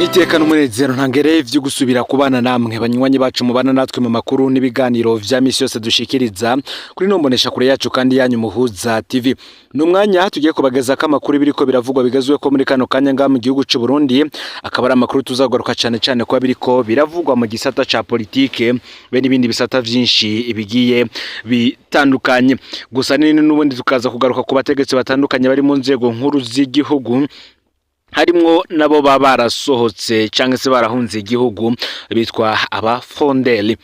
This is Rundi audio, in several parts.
Niteka n'umunezero ntangere vyo gusubira kubana namwe banywanyi bacu mubana natwe mu makuru n'ibiganiro vya misi yose dushikiriza kuri nombonesha kure yacu kandi yanyu Muhuza TV. Ni umwanya tugiye kubagezako amakuru biriko biravugwa bigezweho muri kano kanya ngaha mu gihugu c'u Burundi, akaba ari amakuru tuzagaruka cane cane kuba biriko biravugwa mu gisata ca politike be n'ibindi bisata vyinshi bigiye bitandukanye. Gusa nini n'ubundi tukaza kugaruka ku bategetsi batandukanye bari mu nzego nkuru z'igihugu, harimwo nabo baba barasohotse canke se barahunze igihugu bitwa abafondeli.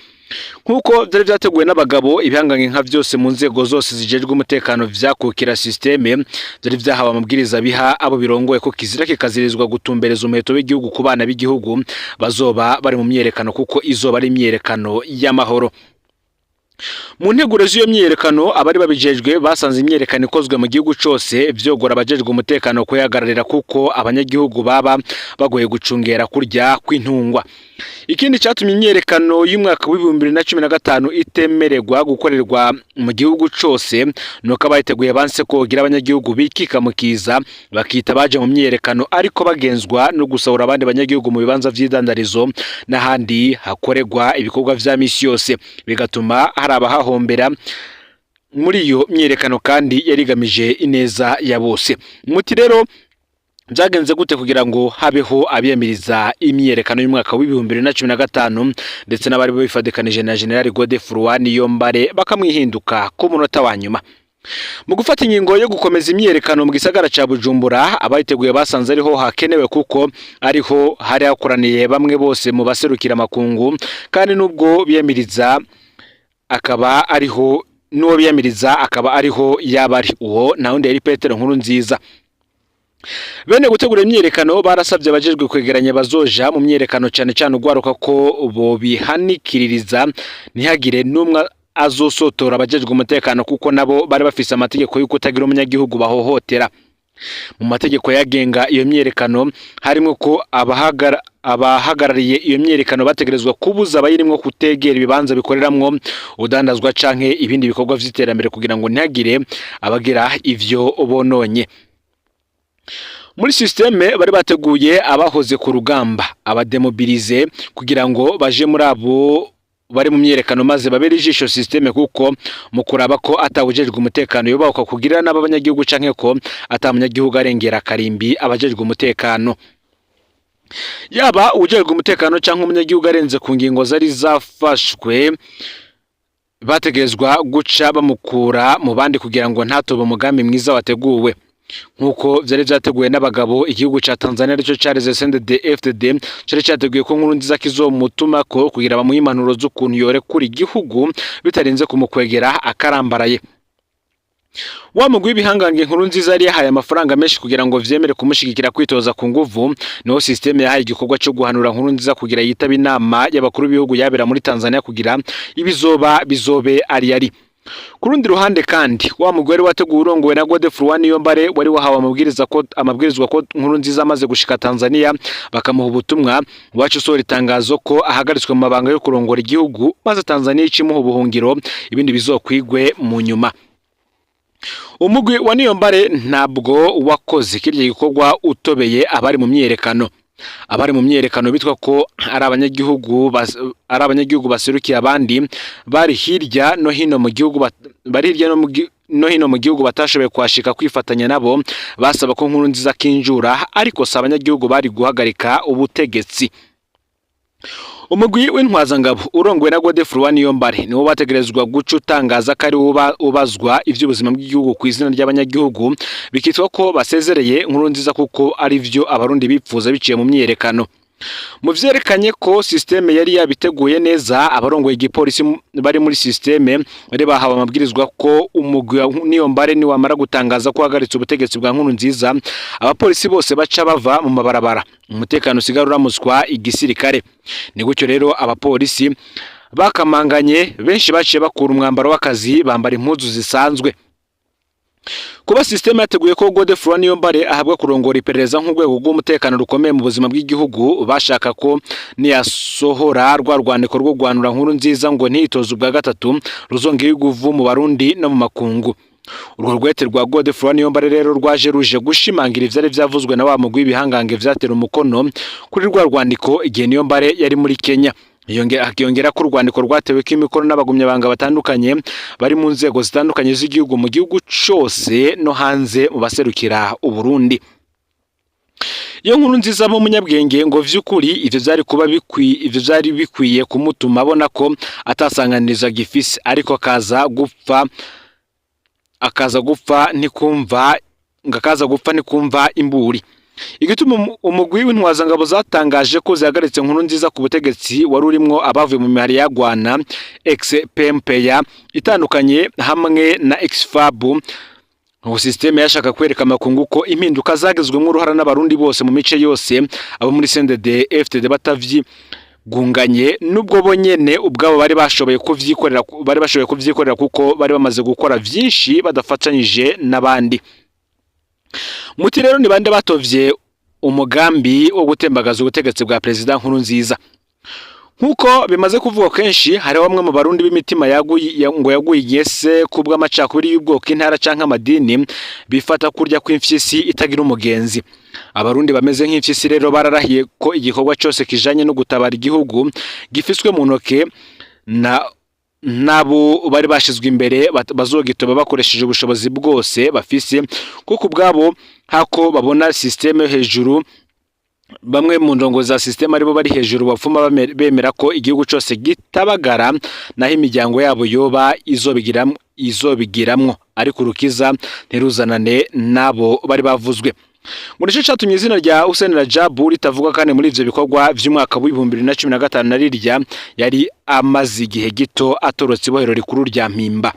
Nk'uko vyari vyateguwe n'abagabo, ibihangange nka vyose mu nzego zose zijejwe umutekano vyakukira système vyari vyahawe amabwiriza biha abo birongoye ko kizira kikazirizwa gutumbereza umuheto w'igihugu ku bana b'igihugu bazoba bari mu myiyerekano, kuko izoba ari imyiyerekano y'amahoro. Mu nteguro z'iyo myiyerekano, abari babijejwe basanze imyiyerekano ikozwe mu gihugu cose vyogora abajejwe umutekano kuyihagararira, kuko abanyagihugu baba bagoye gucungera kurya kw'intungwa. Ikindi catumye imyiyerekano y'umwaka w'2015 itemererwa gukorerwa mu gihugu cose nuko abayiteguye banse kogira abanyagihugu bikika mu kiza, bakita baje mu myiyerekano ariko bagenzwa no gusahura abandi banyagihugu mu bibanza vy'idandarizo n'ahandi hakorerwa ibikorwa vya misi yose, bigatuma hari abahahombera muri iyo myiyerekano kandi yarigamije ineza ya bose. Muti rero byagenze gute kugira ngo habeho abiyamiriza imyiyerekano y'umwaka w'2015, ndetse n'abari bifadikanije na General Godefroid Niyombare bakamwihinduka ku munota wa nyuma? Mu gufata ingingo yo gukomeza imyiyerekano mu gisagara ca Bujumbura, abayiteguye basanze ariho hakenewe, kuko ariho hari hakoraniye bamwe bose mu baserukira amakungu, kandi nubwo biyamiriza akaba ariho n'uwo biyamiriza akaba ariho yaba ari uwo nta wundi yari Petero Nkurunziza. Bene gutegura imyiyerekano barasabye abajejwe kwegeranya bazoja mu myiyerekano, cane cane ugwaruka, ko bobihanikiririza ntihagire n'umwe azosotora abajejwe umutekano, kuko nabo bari bafise amategeko y'uko utagira umunyagihugu bahohotera. Mu mategeko yagenga iyo myiyerekano harimwo ko abahagarariye iyo myiyerekano bategerezwa kubuza abayirimwo kutegera ibibanza bikoreramwo udandazwa canke ibindi bikorwa vy'iterambere, kugira ngo ntihagire abagira ivyo bononye. Muri système bari bateguye abahoze ku rugamba, aba démobilisés, kugira ngo baje muri abo bari mu myiyerekano maze babere ijisho système, kuko mu kuraba ko atawujejwe umutekano yubahwa kugirira n'abanyagihugu canke ko ata munyagihugu arengera karimbi abajejwe umutekano. Yaba uwujejwe umutekano canke umunyagihugu arenze ku ngingo zari zafashwe, bategerezwa guca bamukura mu bandi kugira ngo ntatobe umugambi mwiza wateguwe. Nk'uko vyari vyateguwe n'abagabo, igihugu ca Tanzania arico careze CNDD FDD cari categuye ko Nkurunziza kizomutumako kugira bamuhe impanuro z'ukuntu yorekura igihugu bitarinze kumukwegera akarambaraye. Wa mugwi w'ibihangange Nkurunziza yari yahaye amafaranga menshi kugira ngo vyemere kumushigikira kwitoza ku nguvu, niho système yahaye igikorwa co guhanura Nkurunziza kugira yitabe inama y'abakuru b'ibihugu yabera muri Tanzania, kugira ibizoba bizobe ari yari. Ku rundi ruhande kandi, wa mugwi wari wateguwe urongowe na Godefroid Niyombare wari wahawe amabwiriza ko amabwirizwa ko Nkurunziza amaze gushika Tanzania bakamuha ubutumwa, wacu usohora itangazo ko ahagaritswe mu mabanga yo kurongora igihugu, maze Tanzania icimuha ubuhungiro, ibindi bizokwigwe mu nyuma. Umugwi wa Niyombare ntabwo wakoze kirya gikorwa utobeye abari mu myiyerekano. Abari mu myiyerekano bitwa ko ari abanyagihugu baserukiye abandi bari hirya no hino mu gihugu bari hirya no hino mu gihugu batashoboye kuhashika kwifatanya nabo, basaba ko Nkurunziza akinjura, ariko si abanyagihugu bari guhagarika ubutegetsi. Umugwi w'intwazangabo urongowe na Godefroid Niyombare niwo bategerezwa guca utangaza ko ari ubazwa ivy'ubuzima bw'igihugu ku izina ry'abanyagihugu, bikitwa ko basezereye Nkurunziza, kuko ari vyo Abarundi bipfuza biciye mu myiyerekano. Mu vyerekanye ko système yari yabiteguye neza, abarongoye igipolisi bari muri système bari bahawe amabwirizwa ko umugwi wa Niyombare niwamara gutangaza ko uhagaritse ubutegetsi bwa Nkurunziza, abapolisi bose baca bava mu mabarabara, umutekano usigara uramuswa igisirikare. Ni gutyo rero abapolisi bakamanganye benshi baciye bakura umwambaro w'akazi bambara impuzu zisanzwe. Kuba système yateguye ko Godefroid Niyombare ahabwa kurongora iperereza nk'urwego rw'umutekano rukomeye mu buzima bw'igihugu, bashaka ko niyasohora rwa rwandiko rwo guhanura Nkurunziza ngo ntiyitoze ubwa gatatu, ruzongera iguvu mu Barundi no mu makungu. Urwo rwete rwa Godefroid Niyombare rero rwaje ruje gushimangira ivyari vyavuzwe na wa mugwi w'ibihangange vyatera umukono kuri rwa rwandiko igihe Niyombare yari muri Kenya. Akiyongera ko urwandiko rwateweko imikono n'abagumyabanga batandukanye bari mu nzego zitandukanye z'igihugu, mu gihugu cose no hanze, mu baserukira Uburundi. Iyo nkuru nziza mu munyabwenge ngo vy'ukuri ivyo vyari kuba bikwiye, ivyo vyari bikwiye kumutuma abona ko atasanganiriza gifise, ariko akaza gupfa ntikumva, ngo akaza gupfa ntikumva imburi. Igituma umugwi w'intwazangabo zatangaje ko zihagaritse nkuru nziza ku butegetsi wari urimwo abavuye mu mihari yagwana ex-PMPA itandukanye hamwe na ex-FAB. Ubu système yashaka kwereka amakungu ko impinduka zagizwemo uruhara n'abarundi bose mu mice yose, abo muri CNDD FDD batavyigunganye, nubwo bo nyene ubwabo bari bashoboye kuvyikorera kuko bari bamaze gukora vyinshi badafatanyije n'abandi. Muti rero ni bande batovye umugambi wo gutembagaza ubutegetsi bwa Perezida Nkurunziza? Nk'uko bimaze kuvugwa kenshi, hariho bamwe mu barundi b'imitima yaguye, ngo yaguye igese kubw'amacakubiri y'ubwoko, intara canke amadini, bifata kurya kw'imfyisi itagira umugenzi. Abarundi bameze nk'imfyisi rero bararahiye ko igikorwa cose kijanye no gutabara igihugu gifiswe mu ntoke na nabo bari bashizwe imbere, bazogitoba bakoresheje ubushobozi bwose bafise, kuko ubwabo hako babona système yo hejuru, bamwe mu ndongo za système aribo bari hejuru, bapfuma bemera ko igihugu cose gitabagara, naho imiryango yabo yoba izobigiramwo, ariko urukiza ntiruzanane nabo bari bavuzwe. Ngo nico catumye izina rya Hussein Rajabu ritavuga kandi muri ivyo bikorwa vy'umwaka w'2015, na rirya yari amaze igihe gito atorotse ibohero rikuru rya Mpimba.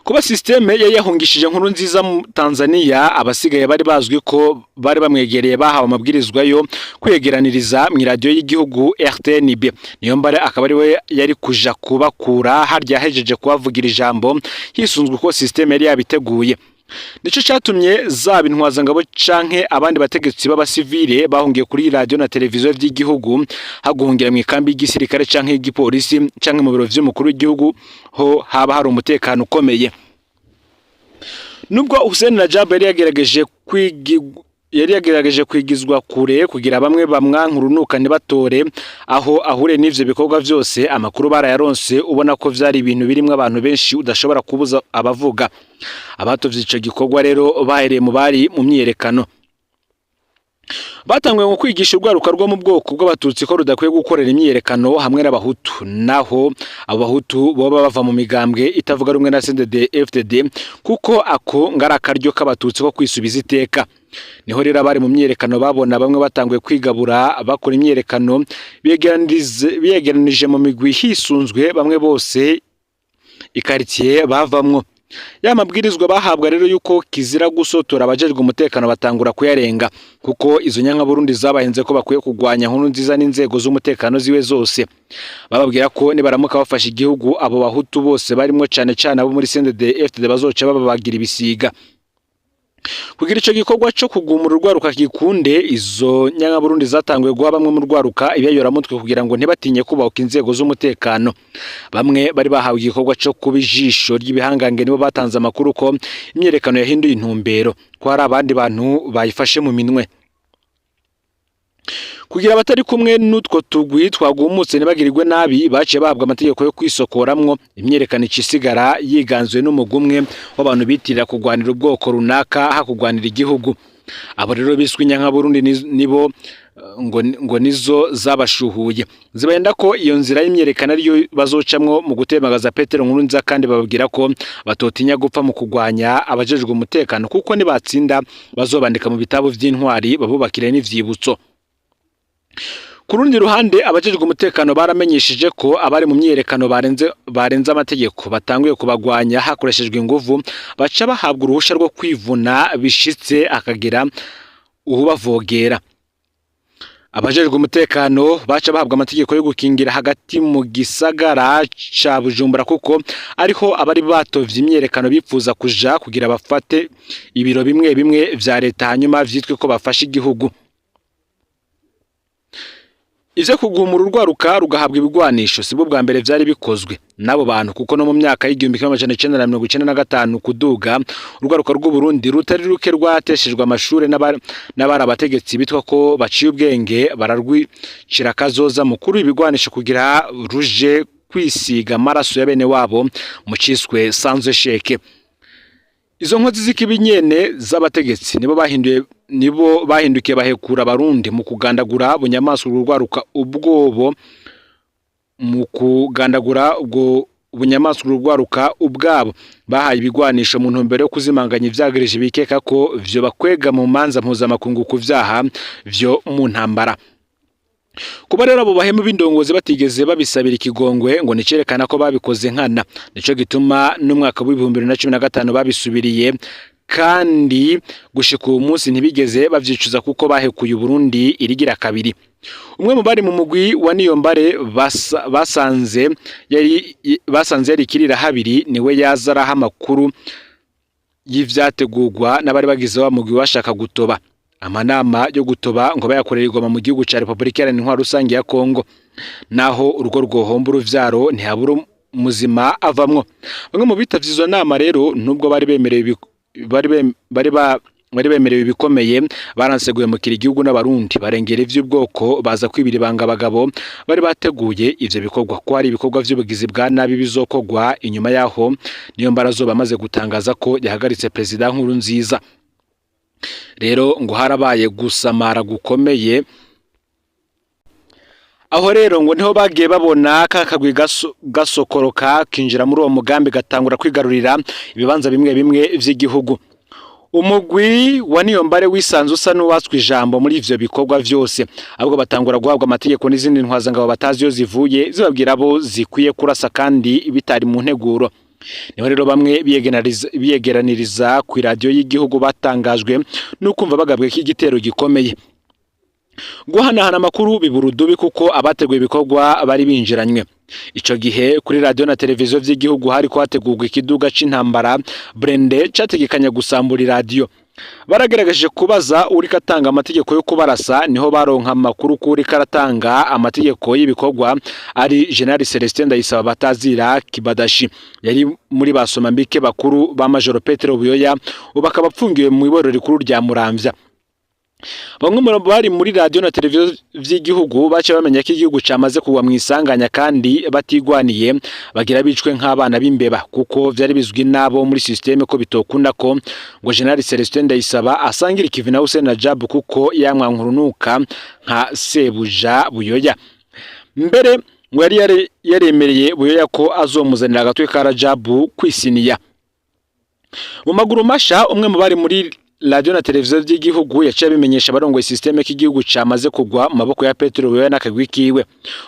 Kuba système yari yahungishije nkuru nziza mu Tanzania, abasigaye bari bazwi ko bari bamwegereye bahawe amabwirizwa yo kwegeraniriza mu iradiyo y'igihugu RTNB. Niyo mbare akaba ari we yari kuja kubakura harya ahejeje kubavugira ijambo, hisunzwe uko système yari yabiteguye. Nico catumye zaba intwazangabo canke abandi bategetsi b'abasivile bahungiye kuri radiyo na televiziyo vy'igihugu, haguhungira mu ikambi y'igisirikare canke y'igipolisi canke mu biro vy'umukuru w'igihugu, ho haba hari umutekano ukomeye. Nubwo Hussein Rajab yari yagerageje kwigizwa kure kugira bamwe bamwanka urunuka ntibatore aho ahuriye n'ivyo bikorwa vyose, amakuru barayaronse, ubona ko vyari ibintu birimwo abantu benshi udashobora kubuza abavuga. Abatovye ico gikorwa rero bahereye mu bari mu myiyerekano. Batanguye mu kwigisha urwaruka rwo mu bwoko bw'abatutsi ko rudakwiye gukorera imyiyerekano hamwe n'abahutu, naho abo bahutu boba bava mu migambwe itavuga rumwe na CNDD FDD, kuko ako ngari akaryo k'abatutsi ko kwisubiza iteka. Niho rero abari mu myiyerekano babona bamwe batanguye kwigabura, bakora imyiyerekano biyegeranije mu migwi hisunzwe bamwe bose ikaritsiye bavamwo. Ya mabwirizwa bahabwa rero yuko kizira gusotora abajejwe umutekano batangura kuyarenga, kuko izo nyankaburundi zabahenze ko bakwiye kugwanya nkuru nziza n'inzego z'umutekano ziwe zose. Bababwira ko nibaramuka bafashe igihugu, abo bahutu bose barimwo, cane cane abo muri CNDD FDD, bazoca bababagira ibisiga. Kugira ico gikorwa co kugumura urwaruka gikunde, izo nyankaburundi zatanguye guha bamwe mu rwaruka ibiyayoramutwe kugira ngo ntibatinye kubahuka inzego z'umutekano. Bamwe bari bahawe igikorwa co kuba ijisho ry'ibihangange nibo batanze amakuru ko imyiyerekano yahinduye intumbero, ko hari abandi bantu bayifashe mu minwe. Kugira abatari kumwe n'utwo tugwi twagumutse ntibagirirwe nabi, baciye bahabwa amategeko yo kwisokoramwo. Imyiyerekano ica isigara yiganzwe n'umugwi umwe w'abantu bitirira kugwanira ubwoko runaka hakugwanira igihugu. Abo rero biswe inyankaburundi nibo ngo nizo zabashuhuye, zibahenda ko iyo nzira y'imyiyerekano ariyo bazocamwo mu gutembagaza Petero Nkurunziza, kandi bababwira ko batotinya gupfa mu kugwanya abajejwe umutekano, kuko nibatsinda bazobandika mu bitabo vy'intwari, babubakire n'ivyibutso. Ku rundi ruhande, abajejwe umutekano baramenyesheje ko abari mu myiyerekano barenze amategeko batanguye kubagwanya hakoreshejwe inguvu, baca bahabwa uruhusha rwo kwivuna bishitse akagira uwubavogera. Abajejwe umutekano baca bahabwa amategeko yo gukingira hagati mu gisagara ca Bujumbura, kuko ariho abari batovye imyiyerekano bipfuza kuja kugira bafate ibiro bimwe bimwe vya leta, hanyuma vyitwe ko bafashe igihugu. Ivyo kugumura urwaruka rugahabwa ibigwanisho sibwo bwa mbere vyari bikozwe n'abo bantu, kuko no mu myaka y'1995 kuduga, urwaruka rw'Uburundi rutari ruke rwateshejwe amashure n'abari abategetsi bitwa ko baciye ubwenge, bararwicira kazoza mukuru ibigwanisho kugira ruje kwisiga amaraso ya bene wabo mu ciswe sans échec. Izo nkozi z'ikibi nyene z'abategetsi nibo bahindukiye bahekura Abarundi mu kugandagura bunyamaswa urwo rwaruka ubwobo, mu kugandagura ubwo bunyamaswa urwaruka ubwabo bahaye ibigwanisho mu ntumbero yo kuzimanganya ivyagirije bikeka ko vyo bakwega mu manza mpuzamakungu ku vyaha vyo mu ntambara. Kuba rero abo bahemu b'indongozi batigeze babisabira ikigongwe ngo nicerekana ko babikoze nkana. Nico gituma n'umwaka w'2015 babisubiriye, kandi gushika uwo munsi ntibigeze bavyicuza kuko bahekuye Uburundi irigira kabiri. Umwe mu bari mu mugwi wa Niyombare basanze yari ikirira habiri, niwe yaza araha amakuru y'ivyategurwa n'abari bagize wa mugwi washaka gutoba. Amanama yo gutoba ngo bayakorera i Goma mu gihugu ca Repubulika Iharanira Intwaro Rusange ya Kongo. Naho urugo rwohomba uruvyaro, ntihabura muzima avamwo. Bamwe mu bitavye izo nama rero, nubwo bari bemerewe bari bari ba bari bemerewe ibikomeye, baranse guhemukira igihugu n'Abarundi, barengera ivy'ubwoko, baza kwibira ibanga abagabo bari bateguye ivyo bikorwa ko hari ibikorwa vy'ubugizi bwa nabi bizokorwa inyuma yaho Niyombare azoba amaze gutangaza ko yahagaritse Perezida Nkurunziza. Rero ngo harabaye gusamara gukomeye. Aho rero ngo niho bagiye babona ka kagwi gasokoroka kinjira muri uwo mugambi, gatangura kwigarurira ibibanza bimwe bimwe vy'igihugu. Umugwi wa Niyombare wisanze usa n'uwatswe ijambo muri ivyo bikorwa vyose, ahubwo batangura guhabwa amategeko n'izindi ntwazangabo batazi iyo zivuye, zibabwira abo zikwiye kurasa kandi bitari mu nteguro. Niho rero bamwe biyegeraniriza ku iradiyo y'igihugu, batangajwe n'ukumva bagabwe ko igitero gikomeye. Guhanahana amakuru bibura udubi kuko abateguye ibikorwa bari binjiranywe. Ico gihe kuri radiyo na televiziyo vy'igihugu hariko hategurwa ikiduga c'intambara blindé categekanya gusambura iradiyo. Baragerageje kubaza uriko atanga amategeko yo kubarasa, niho baronka amakuru ko uriko aratanga amategeko y'ibikorwa ari General Celestin Ndayisaba batazira Kibadashi, yari muri basomambike bakuru ba Majoro Petero Buyoya, ubu akaba apfungiwe mu iborero rikuru rya Muramvya. Bamwe mu bari muri radiyo na televiziyo vy'igihugu baciye bamenya ko igihugu camaze kugwa mu isanganya kandi batigwaniye, bagira bicwe nk'abana b'imbeba, kuko vyari bizwi n'abo muri système ko bitokunda ko ngo General Celestin Ndayisaba asangira ikivi na Hussein Rajab, kuko yamwankurunuka nka sebuja Buyoya. Mbere ngo yari yaremereye Buyoya ko azomuzanira agatwe ka Rajabu kwisiniya. Mu maguru masha, umwe mu bari muri radiyo na televiziyo by'igihugu yaciye abimenyesha abarongoye système ko igihugu camaze kugwa mu maboko ya Petero Buyoya n'akagwi kiwe.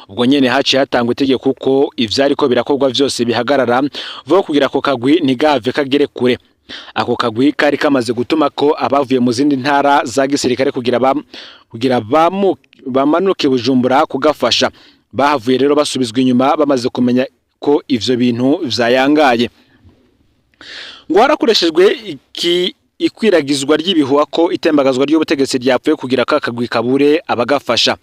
Ubwo nyene haciye hatangwa itegeko ko ivyariko birakorwa vyose bihagarara vuba kugira ako kagwi ntigave kagere kure. Ako kagwi kari kamaze gutuma ko abavuye mu zindi ntara za gisirikare kugira bamanuke Bujumbura kugafasha. Bahavuye rero basubizwa inyuma bamaze kumenya ko ivyo bintu vyayangaye. Ngo harakoreshejwe iki ikwiragizwa ry'ibihuha ko itembagazwa ry'ubutegetsi ryapfuye kugira ka kagwi kabure abagafasha.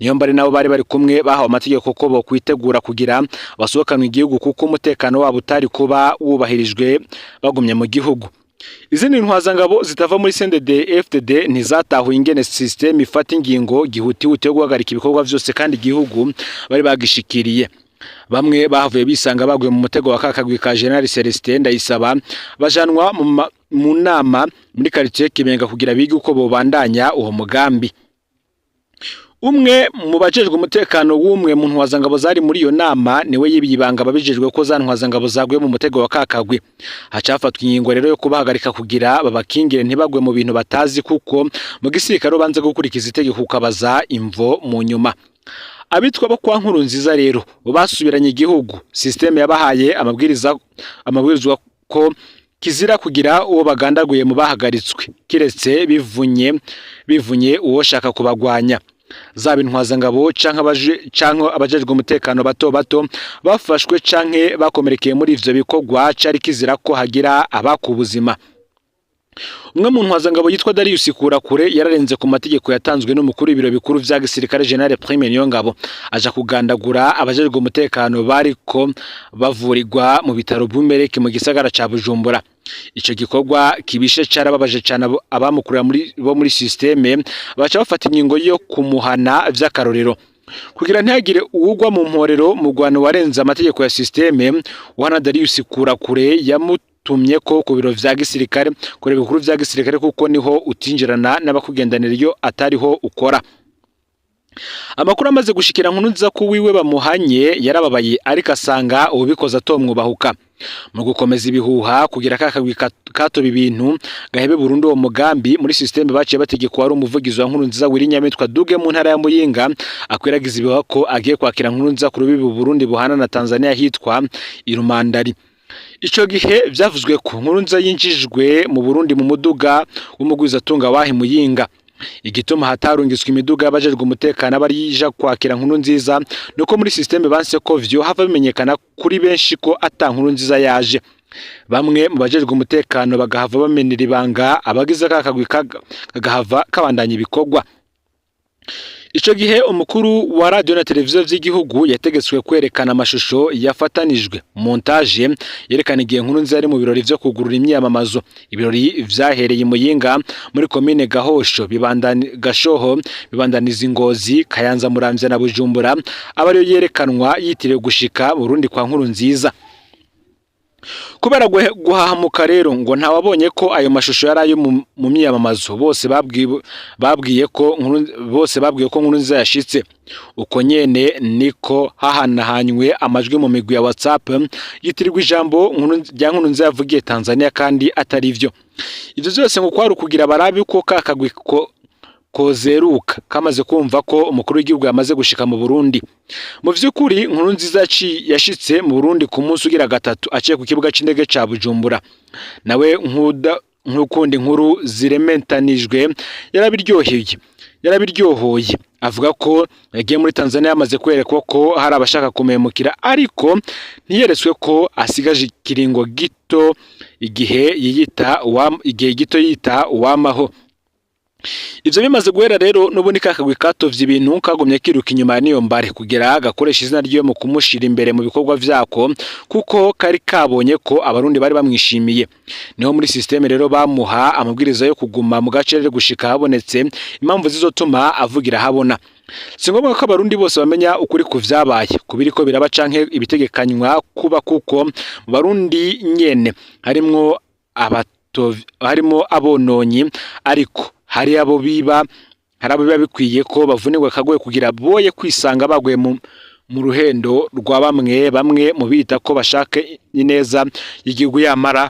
Niyombare nabo bari bari kumwe bahawe amategeko ko bokwitegura kugira basohokanwe igihugu, kuko umutekano wabo utari kuba wubahirijwe bagumye mu gihugu. Izindi ntwazangabo zitava muri CNDD FDD ntizatahuye ingene system ifata ingingo gihutihuti yo guhagarika ibikorwa vyose kandi igihugu bari bagishikiriye. Bamwe bahavuye bisanga baguye mu mutego wa kakagwi ka General Celestin Ndayisaba, bajanwa mu nama muri quartier Kibenga kugira bige uko bobandanya uwo mugambi. Umwe mu bajejwe umutekano w'umwe mu ntwazangabo zari muri iyo nama niwe yibiye ibanga ababijejwe ko za ntwazangabo zaguye mu mutego wa kakagwi. Hacafatwa ingingo rero yo kubahagarika kugira babakingire ntibagwe mu bintu batazi, kuko mu gisirikare ubanza gukurikiza itegeko ukabaza imvo mu nyuma. Abitwa bo kwa Nkurunziza rero basubiranye igihugu, système yabahaye amabwiriza, amabwirizwa ko kizira kugira uwo bagandaguye mu bahagaritswe, kiretse bivunye uwo shaka kubagwanya. Zaba intwazangabo canke abajejwe umutekano bato bato bafashwe canke bakomerekeye muri ivyo bikorwa, cari kizira ko hagira abaka ubuzima. Umwe mu ntwazangabo yitwa Darius Kurakure yararenze ku mategeko yatanzwe n'umukuru w'ibiro bikuru vya gisirikare, General Prime Niyongabo, aja kugandagura abajejwe umutekano bariko bavurirwa mu bitaro Bumereke mu gisagara ca Bujumbura. Ico gikorwa kibishe carababaje cane abamukurira muri bo muri système, baca bafata ingingo yo kumuhana vy'akarorero kugira ntihagire uwugwa mu mporero mu gwano warenze amategeko ya système. Wana Darius Kurakure yamutumye ko ku biro vya gisirikare, kureba bikuru vya gisirikare, kuko niho utinjirana n'abakugendanira iyo atariho ukora. Amakuru amaze gushikira Nkurunziza ko wiwe bamuhanye, yarababaye, ariko asanga uwubikoze atomwubahuka. Mu gukomeza ibihuha kugira kakagwi katoba ibintu gahebe burundu uwo mugambi, muri système baciye bategeka wari umuvugizi wa Nkurunziza Willy Nyamitwe duge mu ntara ya Muyinga akwiragiza ibihuha ko agiye kwakira Nkurunziza ku rubibi Burundi buhana na Tanzania hitwa Irumandari. Ico gihe vyavuzwe ko Nkurunziza yinjijwe mu Burundi mu muduga w'umugwizatunga wahi Muyinga. Igituma hatarungitswe imiduga y'abajejwe umutekano abarija kwakira Nkurunziza nuko muri système banse ko vyo hava bimenyekana kuri benshi ko ata Nkurunziza yaje, bamwe mu bajejwe umutekano bagahava bamenera ibanga, abagize aka kagwi kagahava kabandanya ibikorwa. Ico gihe umukuru wa radio na televiziyo vy'igihugu yategetswe kwerekana amashusho yafatanijwe, montage, yerekana igihe Nkurunziza yari mu birori vyo kugurura imyiyamamazo. Ibirori vyahereye i Muyinga muri komine Gahosho, bibandani Gashoho, bibandaniza Ingozi, Kayanza, Muramvya na Bujumbura, aba ariyo yerekanwa yitiriwe gushika Burundi kwa Nkurunziza. Kubera guhahamuka rero, ngo ntawabonye ko ayo mashusho yari ayo mu myiyamamazo. Bose babwiye ko Nkurunziza yashitse. Uko nyene niko hahanahanywe amajwi mu migwi ya WhatsApp, yitirirwa ijambo rya Nkurunziza yavugiye Tanzania kandi atari vyo. Ivyo vyose ngo kwari ukugira barabe ko kakagwi ko kozeruka kamaze kumva ko umukuru w'igihugu yamaze gushika mu Burundi. Mu vy'ukuri Nkurunziza yashitse mu Burundi ku munsi ugira gatatu aciye ku kibuga c'indege ca Bujumbura. Nawe nkuda nk'ukundi inkuru zirementanijwe, yarabiryoheye, yarabiryohoye, avuga ko yagiye muri Tanzania yamaze kwerekwa ko hari abashaka kumemukira, ariko ntiyeretswe ko asigaje ikiringo gito, igihe yiyita igihe gito yita uwamaho. Ivyo bimaze guhera rero, n'ubundi kakagwi katovye ibintu kagumye kiruka inyuma ya Niyombare kugira gakoresha izina ryiwe mu kumushira imbere mu bikorwa vyako, kuko kari kabonye ko Abarundi bari bamwishimiye. Niho muri système rero bamuha amabwiriza yo kuguma mu gacerere gushika habonetse impamvu zizotuma avugira habona. Si ngombwa ko Abarundi bose bamenya ukuri ku vyabaye, kubiriko biraba canke ibitegekanywa kuba, kuko mu Barundi nyene harimwo harimo abononyi, ariko hari abo biba bikwiye ko bavunirwa akagoye kugira boye kwisanga baguye mu ruhendo rwa bamwe bamwe mu bita ko bashaka ineza y'igihugu, yamara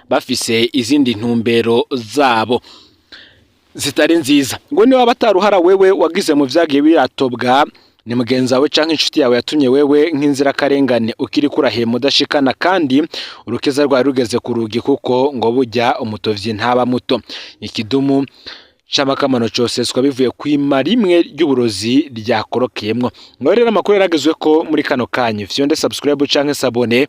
bafise izindi ntumbero zabo zitari nziza. Ngo niba bataruhara wewe wagize mu vyagiye biratobwa, ni mugenzi wawe canke inshuti yawe yatumye wewe nk'inzirakarengane ukiri kurahema udashikana, kandi urukiza rwari rugeze ku rugi, kuko ngo burya umutovyi ntaba muto. Ikidumu c'amakamano coseswa bivuye kwima rimwe ry'uburozi ryakorokeyemwo. Ngo rero amakuru yaragezwe ko muri kano kanya, fyonde subscribe canke s'abonner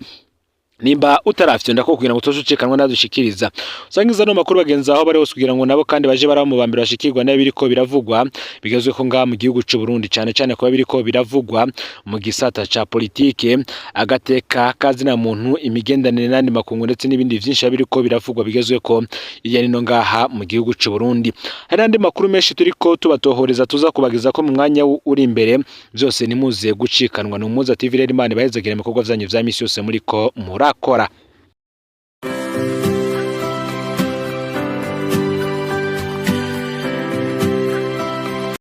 nimba utarafyonda ko, kugira ngo utozucikanwa nadushikiriza. Usangiza no makuru bagenzi aho bari hose, kugira ngo nabo kandi baje baraba mu bambere bashikirwa n'ibiriko biravugwa bigezwe ko ngaha mu gihugu c'u Burundi, cane cane kuba biriko biravugwa mu gisata ca politike, agateka kazina muntu, imigenderanire n'andi makungu, ndetse n'ibindi vyinshi biriko biravugwa bigezwe ko hirya nino ngaha mu gihugu c'u Burundi. Hari n'andi makuru menshi turiko tubatohoreza, tuza kubageza ko mu mwanya uri imbere. Vyose nimuze gucikanwa. Ni Umuza TV rero. Imana ibahezagire mu bikorwa vyanyu vya misi yose muriko murakora.